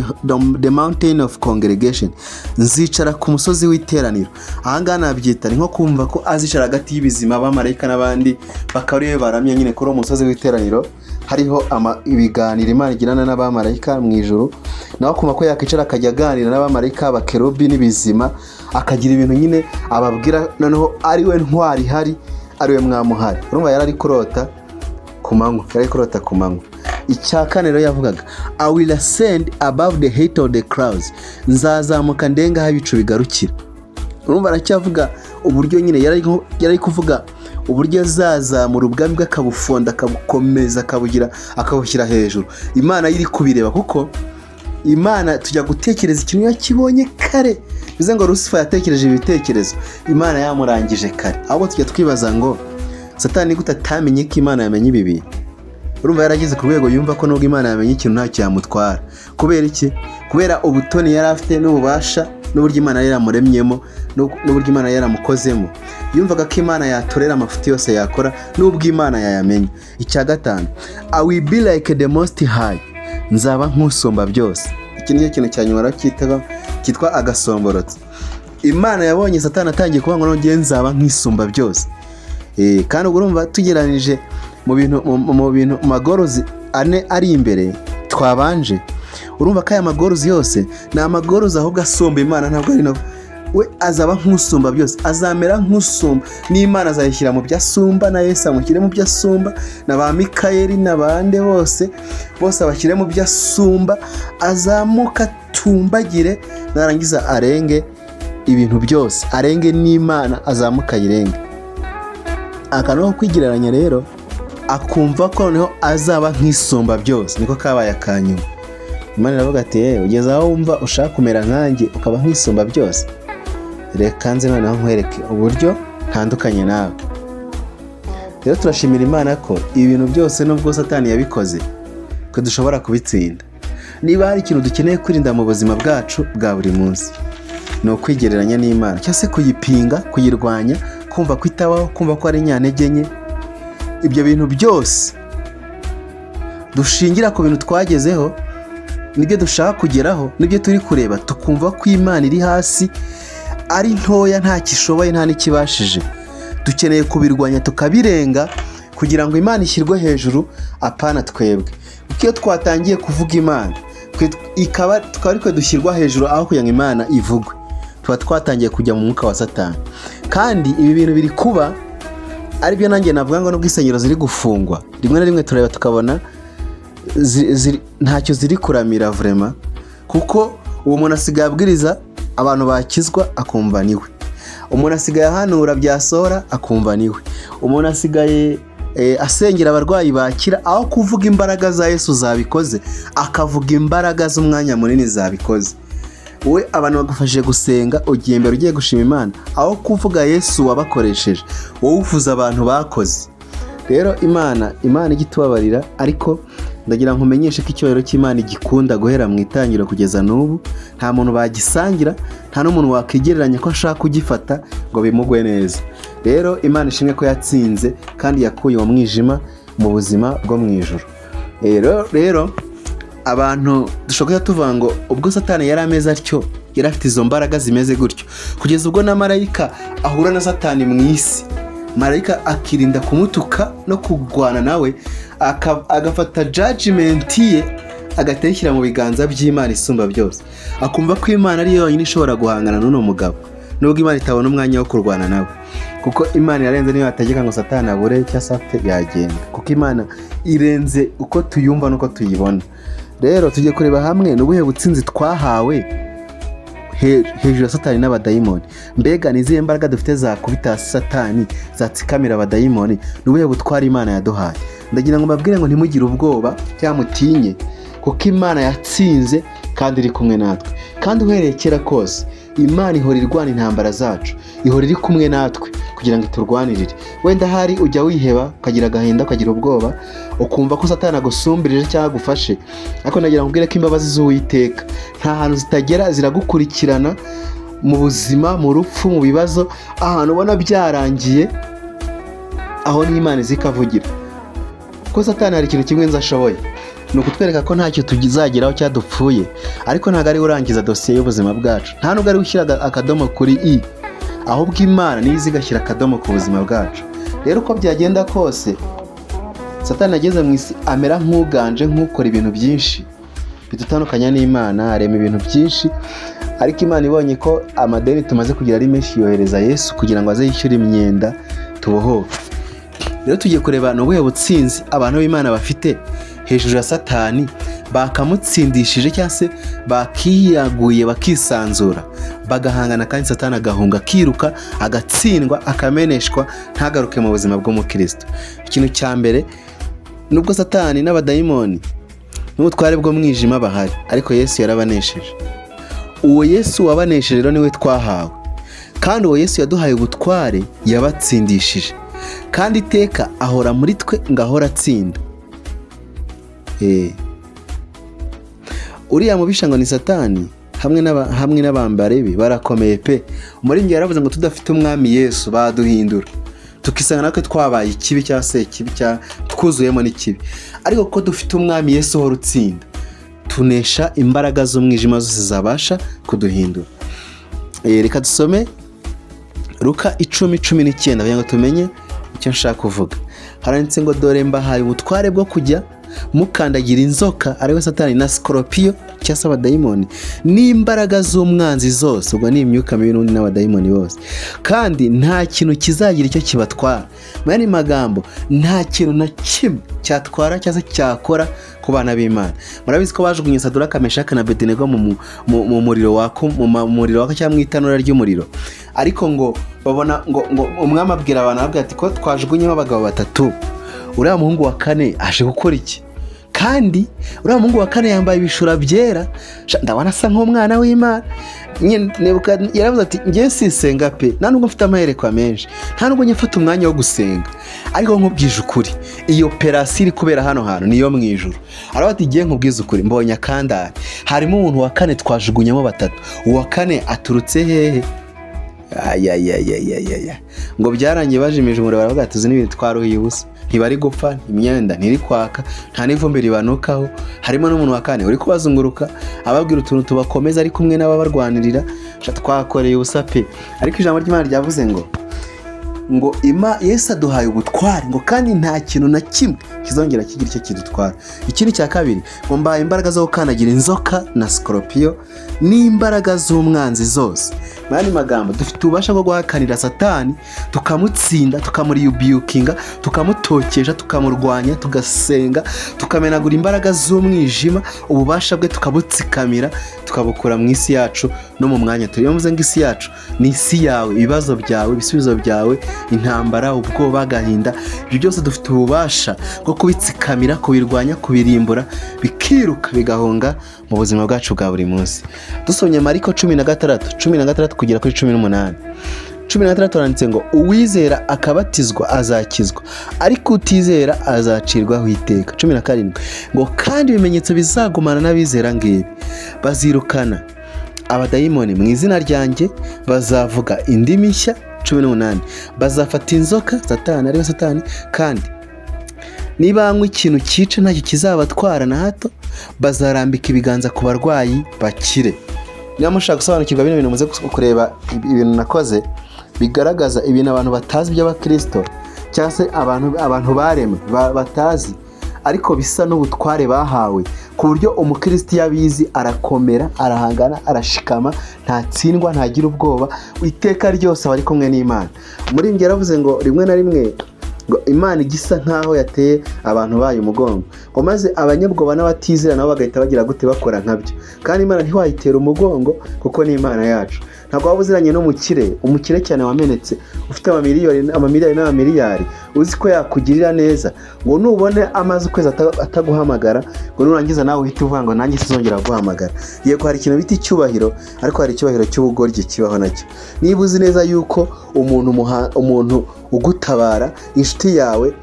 the mountain of congregation", nzicara ku musozi w'iteraniro. Ahangaha nabyita ni nko kumva ko azicara hagati y'ibizima, abamarayika n'abandi, bakaba ariwe baramya nyine kuri uwo musozi w'iteraniro. Hariho ibiganiro Imana igirana n'abamarayika mu ijuru, nawe akumva ko yakwicara akajya aganira n'abamarayika, abakerubi n'ibizima, akagira ibintu nyine ababwira, noneho ari we ntwari ihari, ari we mwami uhari. Urumva yari ari kurota ku manywa, yari ari kurota ku manywa. Icya kane rero yavugaga, "I will ascend above the height of the clouds", nzazamuka ndenga aho ibicu bigarukira. Urumva aracyavuga uburyo nyine yari ari kuvuga uburyo azazamura ubwami bwe, akabufonda, akabukomeza, akabugira, akabushyira hejuru. Imana yo iri kubireba, kuko Imana tujya gutekereza ikintu yakibonye kare. Bivuze ngo Lucifer yatekereje ibi bitekerezo Imana yamurangije kare. Ahubwo tujya twibaza ngo Satani gute atamenye ko Imana yamenye ibi bintu? Urumva yarageze ku rwego yumva ko nubwo Imana yamenye ikintu ntacyo yamutwara. Kubera iki? Kubera ubutoni yari afite n'ububasha n'uburyo Imana yari yaramuremyemo n'uburyo Imana yari yaramukozemo. Yumvaga ko Imana yatorera amafuti yose yakora n'ubwo Imana yayamenya. Icya gatanu, "I will be like the Most High", nzaba nk'usumba byose. Iki nicyo kintu cya nyuma cyitwa cyitwa agasomborotso. Imana yabonye Satani atangiye kuvuga ngo nongeye nzaba nk'isumba byose. Kandi ubwo urumva tugereranije mu bintu mu ma goals ane ari imbere twabanje, urumva ko aya ma goals yose ni ama goals ahubwo asumba Imana. Ntabwo ari no we azaba nk'usumba byose, azamera nk'usumba n'Imana, azayishyira mu byo asumba, na Yesu amushyire mu byo asumba, na ba Mikayeli n'abandi bose bose abashyire mu byo asumba, azamuka atumbagire, narangiza arenge ibintu byose, arenge n'Imana, azamuka ayirenge. Akantu ko kwigereranya rero, akumva ko noneho azaba nk'isumba byose, niko kabaye akanyuma. Imana iravuga ati: "Yewe, ugeze aho wumva ushaka kumera nkanjye, ukaba nk'isumba byose, reka nze noneho nkwereke uburyo ntandukanye nawe." Rero turashimira Imana ko ibintu byose, nubwo Satani yabikoze, ko dushobora kubitsinda. Niba hari ikintu dukeneye kwirinda mu buzima bwacu bwa buri munsi, ni ukwigereranya n'Imana cyangwa se kuyipinga, kuyirwanya, kumva ko itabaho, kumva ko ari inyantege nke. Ibyo bintu byose dushingira ku bintu twagezeho nibyo dushaka kugeraho, nibyo turi kureba, tukumva ko Imana iri hasi, ari ntoya, nta kishoboye, nta n'ikibashije. Dukeneye kubirwanya tukabirenga kugira ngo Imana ishyirwe hejuru, apana twebwe. Kuko iyo twatangiye kuvuga Imana, ikaba tukaba ariko dushyirwa hejuru aho kugira ngo Imana ivugwe, tuba twatangiye kujya mu mwuka wa Satani. Kandi ibi bintu biri kuba, aribyo nanjye navuga ngo nubwo insengero ziri gufungwa, rimwe na rimwe tureba tukabona ntacyo ziri kuramira vraiment, kuko uwo muntu asigaye abwiriza, abantu bakizwa akumva niwe. Umuntu asigaye ahanura, byasohora akumva niwe. Umuntu asigaye asengera, abarwayi bakira, aho kuvuga imbaraga za Yesu zabikoze, akavuga imbaraga z'umwanya munini zabikoze. Wowe abantu bagufashije gusenga, ugiye imbere ugiye gushima Imana, aho kuvuga Yesu wabakoresheje, wowe uvuze abantu bakoze. Rero Imana ijya itubabarira, ariko ndagira ngo umenyeshe ko icyubahiro cy'Imana igikunda guhera mu itangiriro kugeza n'ubu. Nta muntu bagisangira, nta n'umuntu wakwigereranya ko ashaka kugifata ngo bimugwe neza. Rero Imana ishimwe ko yatsinze kandi yakuye uwo mwijima mu buzima bwo mu ijoro. Rero abantu dushobora guhita tuvuga ngo ubwo Satani yari ameze atyo, yari afite izo mbaraga zimeze gutyo, kugeza ubwo na marayika ahura na Satani mu isi, marayika akirinda kumutuka no kurwana nawe, agafata judgment ye agahita ayishyira mu biganza by'Imana isumba byose, akumva ko Imana ari yo yonyine ishobora guhangana n'uno mugabo, nubwo Imana itabona umwanya wo kurwana nawe, kuko Imana irarenze. Niyo yategeka ngo Satani abure cyangwa se apfe, yagenda, kuko Imana irenze uko tuyumva n'uko tuyibona. Rero tujye kureba hamwe ni ubuhe butsinzi twahawe hejuru ya Satani n'abadayimoni. Mbega ni izihe mbaraga dufite zakubita Satani, zatsikamira abadayimoni? Ni ubuhe butwari Imana yaduhaye? Ndagira ngo mbabwire ngo ntimugire ubwoba cyangwa mutinye. Kuko Imana yatsinze kandi iri kumwe natwe. Kandi uhereye kera kose Imana ihora irwana intambara zacu, ihora iri kumwe natwe kugira ngo iturwanirire. Wenda hari ujya wiheba, ukagira agahinda, ukagira ubwoba, ukumva ko Satani agusumbirije cyangwa agufashe, ariko nagira ngo nkubwire ko imbabazi z'Uwiteka nta hantu zitagera, ziragukurikirana mu buzima, mu rupfu, mu bibazo, ahantu ubona byarangiye, aho ni Imana izi ikavugira. Kuko Satani hari ikintu kimwe nzi ashoboye, ni ukutwereka ko ntacyo tuzageraho cyadupfuye, ariko ntabwo ari we urangiza dosiye y'ubuzima bwacu, nta nubwo ari we ushyira akadomo kuri i, ahubwo Imana niyo iza igashyira akadomo ku buzima bwacu. Rero uko byagenda kose, Satani ageze mu isi amera nk'uganje, nk'ukora ibintu byinshi bidutandukanya n'Imana, arema ibintu byinshi, ariko Imana ibonye ko amadeni tumaze kugira ari menshi, yohereza Yesu kugira ngo aze yishyure imyenda, tubohoke. Rero tugiye kureba ni ubuhe butsinzi abantu b'Imana bafite hejuru ya Satani, bakamutsindishije cyangwa se bakiyaguye, bakisanzura, bagahangana, kandi Satani agahunga, akiruka, agatsindwa, akameneshwa, ntagaruke mu buzima bw'umukristo. Ikintu cya mbere, nubwo Satani n'abadayimoni n'ubutware bw'umwijima bahari, ariko Yesu yarabanesheje. Uwo Yesu wabanesheje rero niwe twahawe, kandi uwo Yesu yaduhaye ubutware yabatsindishije, kandi iteka ahora muri twe ngo ahore atsinda. Uriya mubisha ngo ni Satani hamwe n'abambari be barakomeye pe. Umuririmbyi yaravuze ngo tudafite Umwami Yesu baduhindura, tukisanga natwe twabaye ikibi cyangwa se ikibi twuzuyemo n'ikibi, ariko ko dufite Umwami Yesu uhora utsinda, tunesha imbaraga z'umwijima zose zabasha kuduhindura. Reka dusome Luka 10:19 kugira ngo tumenye icyo nshaka kuvuga. Haranditse ngo: "Dore mbahaye ubutware bwo kujya mukandagira inzoka," ariwe Satani, "na sikoropiyo," cyangwa se abadayimoni, "n'imbaraga z'umwanzi zose," ubwo ni imyuka mibi n'undi n'abadayimoni bose, "kandi nta kintu kizagira icyo kibatwara." Mu yandi magambo, nta kintu na kimwe cyatwara cyangwa se cyakora ku bana b'Imana. Murabizi ko bajugunye Saduraka, Meshaka na Bedenego mu muriro waka, mu muriro waka cyangwa mu itanura ry'umuriro, ariko ngo babona ngo umwami abwira abantu, arababwira ati: "Ko twajugunyemo abagabo batatu, uriya muhungu wa kane aje gukora iki? Kandi uriya muhungu wa kane yambaye ibishura byera, ndabona asa nk'umwana w'Imana." Yaravuze ati: "Ngiye sisenga pe, nta nubwo mfite amaherekwa menshi, nta nubwo njya mfata umwanya wo gusenga, ariko nkubwije ukuri, iyi operasiyo iri kubera hano hantu niyo mu ijuru." Aravuga ati: "Ngiye nkubwize ukuri, mbonye akandari, harimo umuntu wa kane, twajugunyemo batatu, uwa kane aturutse hehe?" Ayayayayaya! Ngo byarangiye bajimije umuriro, baravuga ati: "Uzi n'ibintu, twaruhiye ubusa, ntibari gupfa, imyenda ntiri kwaka, nta n'ivumbi ribanukaho, harimo n'umuntu wa kane uri kubazunguruka ababwira utuntu tubakomeza, ari kumwe n'ababarwanirira. Twakoreye ubusa pe." Ariko ijambo ry'Imana ryavuze ngo ima Yesu aduhaye ubutware, ngo kandi nta kintu na kimwe kizongera kigira icyo kidutwara. Ikindi cya kabiri, ngo: "Mbaye imbaraga zo gukandagira inzoka na sikoropiyo n'imbaraga z'umwanzi zose." Mu yandi magambo, dufite ububasha bwo guhakanira Satani, tukamutsinda, tukamuriyubiyukinga, tukamutokesha, tukamurwanya, tugasenga, tukamenagura imbaraga z'umwijima, ububasha bwe tukabutsikamira, tukabukura mu isi yacu no mu mwanya turi. Iyo mvuze ngo isi yacu, ni isi yawe, ibibazo byawe, ibisubizo byawe, intambara, ubwoba, agahinda, ibyo byose dufite ububasha bwo kubitsikamira, kubirwanya, kubirimbura, bikiruka, bigahunga mu buzima bwacu bwa buri munsi. Dusomye Mariko 16, 16 kugera kuri 18, 16 handitse ngo: "Uwizera akabatizwa azakizwa, ariko utizera azacirwaho iteka." 17 ngo: "Kandi ibimenyetso bizagumana n'abizera ngibi: bazirukana abadayimoni mu izina ryanjye, bazavuga indimi nshya." 18: "Bazafata inzoka," Satani, ariwe Satani, "kandi nibanywa ikintu cyica ntacyo kizabatwara na hato, bazarambika ibiganza ku barwayi bakire." Niba mushaka gusobanukirwa bino bintu, muze kureba ibintu nakoze bigaragaza ibintu abantu batazi by'abakirisito, cyangwa se abantu baremwe batazi, ariko bisa n'ubutware bahawe, ku buryo umukristo iyo abizi arakomera, arahangana, arashikama, ntatsindwa, ntagira ubwoba, iteka ryose aba ari kumwe n'Imana. Umuririmbyi yaravuze ngo rimwe na rimwe ngo Imana igisa nkaho yateye abantu bayo umugongo, ngo maze abanyabwoba n'abatizera nabo bagahita bagira gute? Bakora nkabyo. Kandi Imana ntiwayitera umugongo, kuko ni Imana yacu. Ntabwo waba uziranye n'umukire, umukire cyane wamenetse, ufite amamiliyoni, amamiliyari n'amamiliyari, uzi ko yakugirira neza, ngo nubone amaze ukwezi ataguhamagara, ngo nurangiza nawe uhite uvuga ngo nanjye sinzongera guhamagara. Yego, hari ikintu bita icyubahiro, ariko hari icyubahiro cy'ubugoryi kibaho nacyo. Niba uzi neza yuko umuntu ugutabara, inshuti yawe,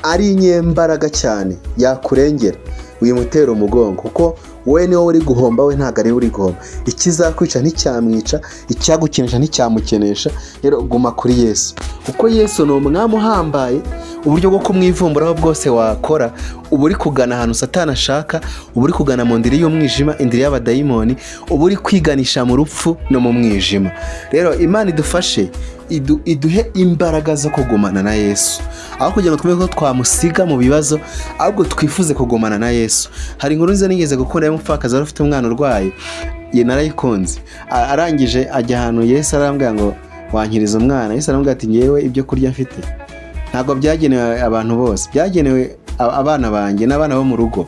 ari inyembaraga cyane yakurengera, wimutera umugongo, kuko wowe niwe uri guhomba, we ntabwo ari we uri guhomba. Ikizakwica nticyamwica, icyagukenesha nticyamukenesha. Rero guma kuri Yesu, kuko Yesu ni umwami uhambaye. Uburyo bwo kumwivumburaho bwose wakora, uba uri kugana ahantu Satani ashaka, uba uri kugana mu ndiri y'umwijima, indiri y'abadayimoni, uba uri kwiganisha mu rupfu no mu mwijima. Rero Imana idufashe, iduhe imbaraga zo kugumana na Yesu, aho kugira ngo twumve ko twamusiga mu bibazo, ahubwo twifuze kugumana na Yesu. Hari inkuru nziza nigeze gukunda y'umupfakazi wari ufite umwana urwaye, ye narayikunze. Arangije ajya ahantu Yesu, arambwira ngo wankiriza umwana. Yesu aramubwira ati: "Ngewe ibyo kurya mfite ntabwo byagenewe abantu bose, byagenewe abana banjye n'abana bo mu rugo."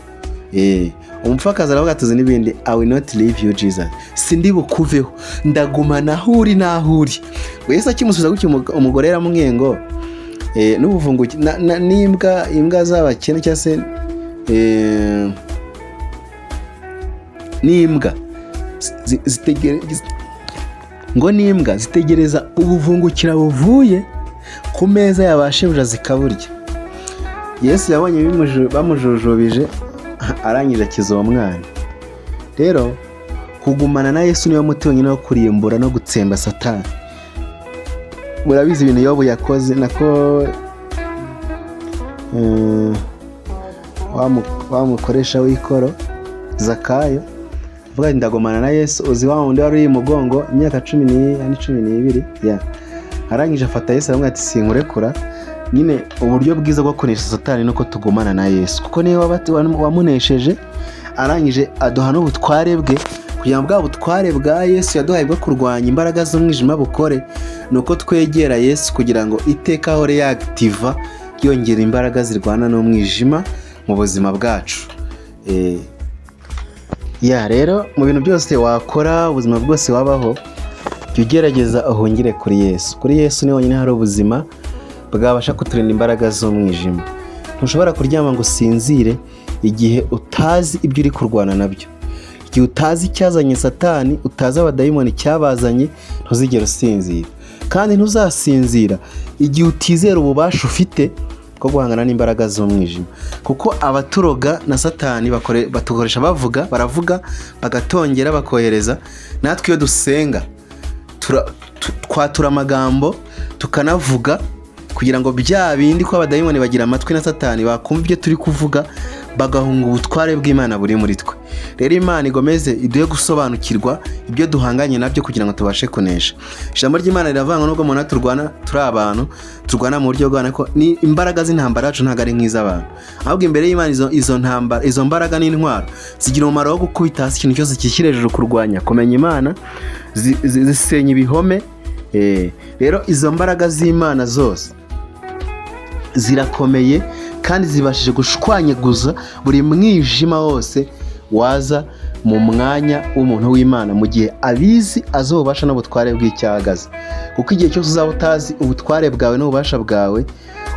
Umupfakazi aravuga ati: "Uzi n'ibindi, I will not leave you, Jesus, sindi bukuveho, ndagumana aho uri n'aho uri." Ngo Yesu akimusubiza gutyo, umugore yaramubwiye ngo n'ubuvunguki n'imbwa, imbwa z'abakene, cyangwa se n'imbwa ngo n'imbwa zitegereza ubuvungukira buvuye ku meza ya ba shebuja zikaburya. Yesu yabonye bamujujubije, arangije akiza uwo mwana. Rero kugumana na Yesu niwo muti wenyine wo kurimbura no gutsemba Satani. Murabizi ibintu Yobu yakoze, nako wa mukoresha w'ikoro Zakayo avuga ati: "Ndagumana na Yesu." Uzi wa wundi wari uri mugongo imyaka 12 ya, arangije afata Yesu, aramubwira ati: "Sinkurekura." Nyine uburyo bwiza bwo kunesha Satani ni uko tugumana na Yesu, kuko niwe wamunesheje, arangije aduha n'ubutware bwe. Kugira ngo bwa butware bwa Yesu yaduhaye bwo kurwanya imbaraga z'umwijima bukore, ni uko twegera Yesu, kugira ngo iteka ahore yagitiva, yongera imbaraga zirwana n'umwijima mu buzima bwacu. Ya, rero mu bintu byose wakora, ubuzima bwose wabaho, jya ugerageza uhungire kuri Yesu. Kuri Yesu ni honyine hari ubuzima bwabasha kuturinda imbaraga z'umwijima. Ntushobora kuryama ngo usinzire igihe utazi ibyo uri kurwana nabyo, igihe utazi icyazanye Satani, utazi abadayimoni cyabazanye, ntuzigere usinzira. Kandi ntuzasinzira igihe utizera ububasha ufite bwo guhangana n'imbaraga z'umwijima, kuko abaturoga na Satani batukoresha bavuga, baravuga, bagatongera, bakohereza. Natwe iyo dusenga twatura amagambo, tukanavuga, kugira ngo bya bindi, ko abadayimoni bagira amatwi na Satani bakumva ibyo turi kuvuga, bagahunga ubutware bw'Imana buri muri twe. Rero Imana igomeze iduhe gusobanukirwa ibyo duhanganye nabyo kugira ngo tubashe kunesha. Ijambo ry'Imana riravuga ngo nubwo umuntu turwana turi abantu, turwana mu buryo bw'abantu, ariko ni imbaraga z'intambara yacu ntabwo ari nk'iz'abantu, ahubwo imbere y'Imana izo ntambara, izo mbaraga n'intwaro zigira umumaro wo gukubita hasi ikintu cyose kishyira hejuru kurwanya kumenya Imana, zisenya ibihome. Rero izo mbaraga z'Imana zose zirakomeye kandi zibashije gushwanyaguza buri mwijima wose waza mu mwanya w'umuntu w'Imana, mu gihe abizi, azi ububasha n'ubutware bw'icyo ahagaze. Kuko igihe cyose uzaba utazi ubutware bwawe n'ububasha bwawe,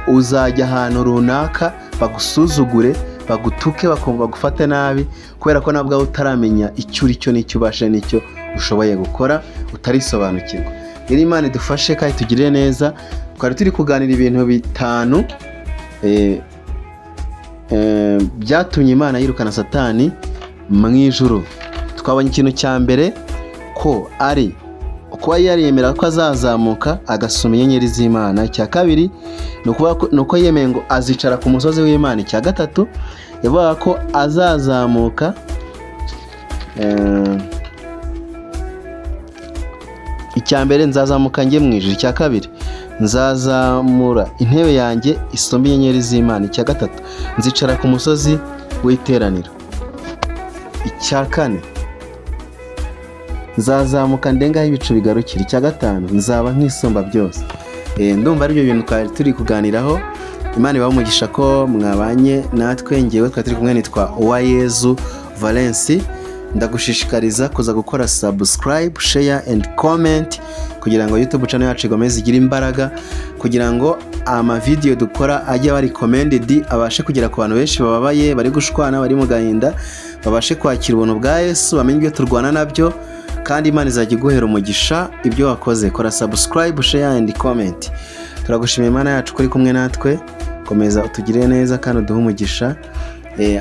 uzajya ahantu runaka bagusuzugure, bagutuke, bakumva bagufate nabi, kubera ko nawe ubwawe utaramenya icyo uri cyo n'icyo ubasha n'icyo ushoboye gukora, utarisobanukirwa. Rero Imana idufashe kandi tugirire neza. Twari turi kuganira ibintu bitanu byatumye Imana yirukana Satani mu ijuru. Twabonye ikintu cya mbere ko ari kuba yariyemera ko azazamuka agasoma inyenyeri z'Imana. Icya kabiri ni uko yemeye ngo azicara ku musozi w'Imana. Icya gatatu yavugaga ko azazamuka, icya mbere nzazamuka njye mu ijuru. Icya kabiri, nzazamura intebe yanjye isumba inyenyeri z'Imana. Icya gatatu, nzicara ku musozi w'iteraniro. Icya kane, nzazamuka ndengaho ibicu bigarukira. Icya gatanu, nzaba nk'isumba byose. Ndumva aribyo bintu twari turi kuganiraho. Imana ibahe umugisha ko mwabanye natwe. Ngewe twari turi kumwe nitwa Uwayezu Valence. Ndagushishikariza kuza gukora subscribe, share and comment kugira ngo YouTube channel yacu ikomeze igire imbaraga, kugira ngo amavideo dukora ajye aba recommended, abashe kugera ku bantu benshi bababaye, bari gushwana, bari mu gahinda, babashe kwakira ubuntu bwa Yesu, bamenye ibyo turwana nabyo, kandi Imana izajya iguhera umugisha ibyo wakoze. Kora subscribe, share and comment. Turagushimiye, Imana yacu, kuri kumwe natwe. Komeza utugirire neza kandi uduhe umugisha.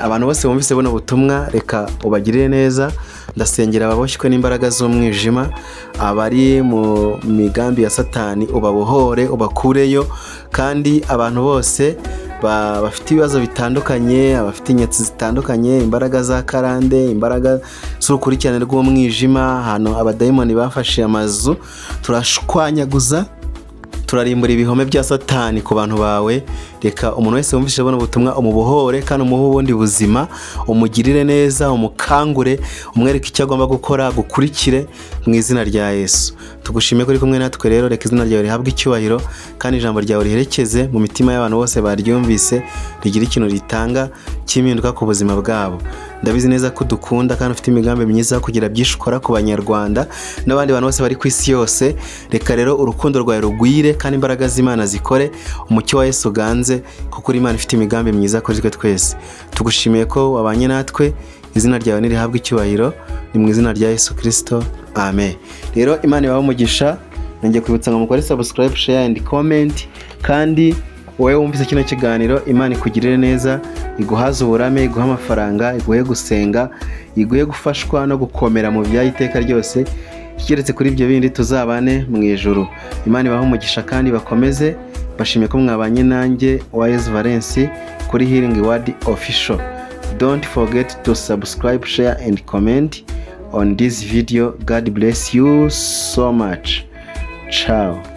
Abantu bose bumvise buno butumwa, reka ubagirire neza. Ndasengera ababoshywe n'imbaraga z'umwijima, abari mu migambi ya Satani, ubabohore, ubakureyo. Kandi abantu bose bafite ibibazo bitandukanye, abafite inyatsi zitandukanye, imbaraga za karande, imbaraga z'urukurikirane rw'umwijima, ahantu abadayimoni bafashe amazu, turashwanyaguza, turarimbura ibihome bya Satani ku bantu bawe. Reka umuntu wese wumvise buno butumwa umubohore kandi umuhe ubundi buzima, umugirire neza, umukangure, umwereke icyo agomba gukora, gukurikire mu izina rya Yesu. Tugushime ko uri kumwe natwe. Rero reka izina ryawe rihabwe icyubahiro, kandi ijambo ryawe riherekeze mu mitima y'abantu bose baryumvise, rigire ikintu ritanga cy'impinduka ku buzima bwabo. Ndabizi neza ko dukunda kandi ufite imigambi myiza yo kugira byinshi ukora ku Banyarwanda n'abandi bantu bose bari ku isi yose. Reka rero urukundo rwawe rugwire kandi imbaraga z'Imana zikore, umucyo wa Yesu uganze, kuko uri Imana ifite imigambi myiza kuri twe twese. Tugushimiye ko wabanye natwe. Izina ryawe nirihabwe icyubahiro. Ni mu izina rya Yesu Kirisito, amen. Rero Imana ibahe umugisha. Nongeye kwibutsa ngo mukore subscribe, share and comment. Kandi wowe wumvise kino kiganiro, Imana ikugirire neza, iguhaze uburame, iguhe amafaranga, iguhe gusenga, iguhe gufashwa no gukomera mu byayo iteka ryose. Keretse kuri ibyo bindi, tuzabane mu ijuru. Imana ibahe umugisha kandi bakomeze. Bashimiye ko mwabanye nanjye Wise Valence kuri Healing Word Official. Don't forget to subscribe, share and comment on this video. God bless you so much. Ciao.